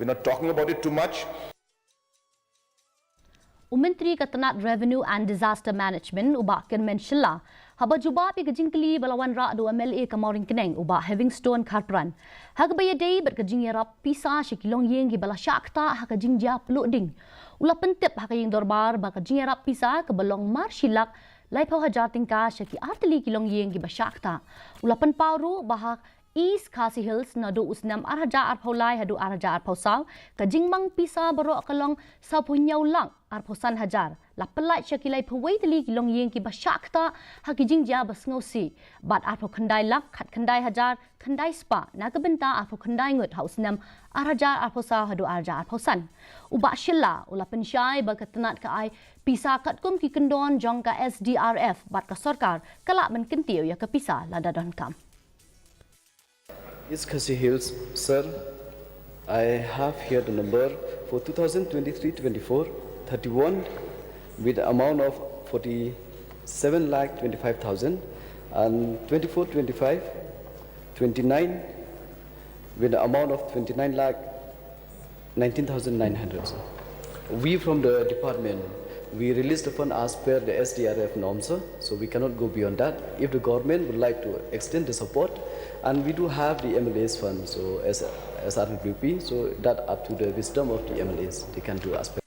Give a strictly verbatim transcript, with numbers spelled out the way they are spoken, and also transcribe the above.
We're not talking about it too much. U Myntri ka tnat Revenue and Disaster Management, u Bah Kyrmen Shylla, haba jubab ïa ka jingkylli ba la wanrah da u M L A ka Mawryngkneng, u Bah Heavingstone Kharpran, ha kaba ïadei bad ka jingïarap pisa sha ki longïing kiba la shah ktah ha ka jingjia pluh ding, u la pyntip ha ka ïing dorbar ba ka jingïarap pisa kaba long mar shi lak laiphew hajar tyngka sha ki ar tylli ki longïing kiba shah ktah. U la pynpaw ruh ba ha East Khasi Hills naduh u snem ar hajar arphew lai haduh ar hajar arphew saw, ka jingmang pisa baroh ka long sawphew hynñiew lak arphew san hajar. La pyllait sha ki laiphew wei tylli ki longïing kiba shah ktah ha ki jingjia ba sngewsih, bad arphew khyndai lak khatkhyndai hajar khyndai spah na ka bynta arphew khyndai ngut ha u snem ar hajar arphew saw haduh ar hajar arphew san. U Bah Shylla u la pynshai ba ka tnat ka ai pisa katkum ki kyndon jong ka S D R F bad ka sorkar ka lah ban kyntiew ïa ka pisa lada donkam. East Khasi Hills, sir, I have here the number for two thousand twenty-three twenty-four, thirty-one with amount of forty-seven lakh twenty-five thousand, and twenty-four twenty-five, twenty-nine with the amount of twenty-nine lakh nineteen thousand nine hundred, sir. We from the department, we release the fund as per the S D R F norm, sir. So we cannot go beyond that. If the government would like to extend the support, and we do have the M L A's fund, so as, as R W P, so that up to the wisdom of the M L A's, they can do as per.